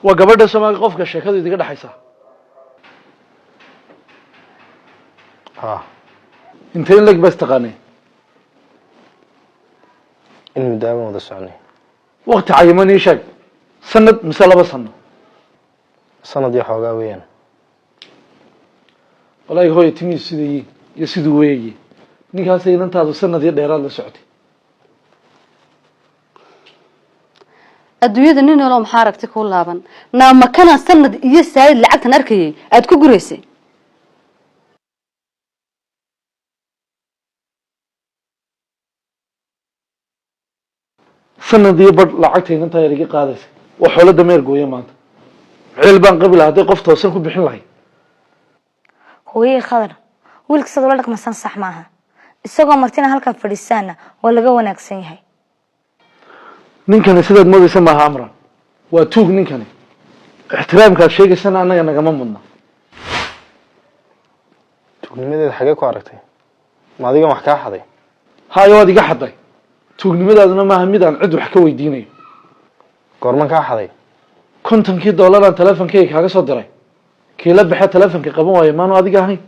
Waa gabadha Soomaali qofka sheekadu idiga dhexaysaa. Haa. Intee in leg bas taqaanay? In muddaaban wada soconay. Waqti cayiman ii sheeg, sanad mise 2 sano? Sanad iyo xoogaa weeyaan. Walaahi hooya, timihiisu siduu yihiin iyo siduu weegi, ninkaasay inantaadu sanad iyo dheeraad la socotay. Adduunyada nin nolow maxaa aragti kuu laaban naamakana sanad iyo saayid lacagtan arkayay aada ku guraysay. Sanad iyo badh lacagta inantaa yar iga qaadaysay waa xoolo dameer gooya. Maanta ceel baan qabi lahaa hadday qof toosan ku bixin lahay. Hooyey Khadar, wiilka sad ula dhaqmasan sax maaha. Isagoo martina halkaa fadhiisaana waa laga wanaagsan yahay. Ninkani sidaad moodaysa maaha, Amran, waa tuug ninkani. Ixtiraamkaad sheegaysana annaga nagama mudna. Tuugnimadeeda xagee ku aragtay? Ma adigan wax kaa xaday? Hayo, waad iga xaday. Tuugnimadaaduna maaha mid aan cid wax ka weydiinayo. Goorman kaa xaday? 50kii dollaraan teleefonkayga kaaga soo diray, kii la baxe teleefonka qaban waayo maanu adiga ahayn?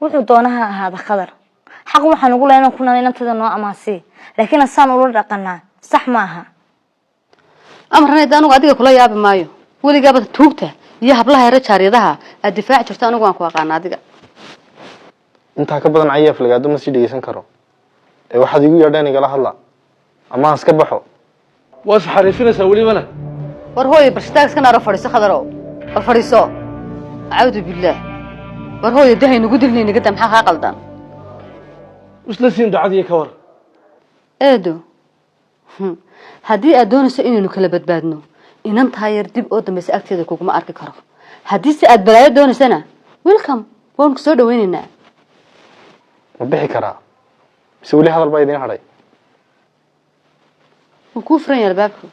Wuxuu doonaha ahaada Khadar, xaq waxaan ugu lehay inaan ku nana inantada noo amaansiiya, laakiin asaan ula dhaqanaa sax ma aha. Amranayda, anugu adiga kula yaabi maayo. Weligaaba tuugta iyo hablaha yare jaaryadaha aad difaaci jirto, anigu waan ku aqaana adiga. Intaa ka badan cayaaf lagaado ma sii dhegeysan karo ee waxaad igu yeedheen igala hadla ama aan iska baxo. Waa is xariifinaysaa welibana. War hooye, barshitaag iska naaro, fadhiiso Khadarow, war fadhiiso. Acuudu billaah. War hooye, dahay nagu dilnay, nagada maxaa kaa qaldan? Isla siin dacadiyo ka war. Eedo, haddii aad doonayso inaynu kala badbaadno, inantaa yar dib oo dambaysa agteeda kuguma arki karo. Haddii se aad balaayo doonaysana, welcome, waanu ku soo dhawaynaynaa. Ma bixi karaa mise weli hadal baa idiin hadhay? Wuu kuu furan yahay albaabku.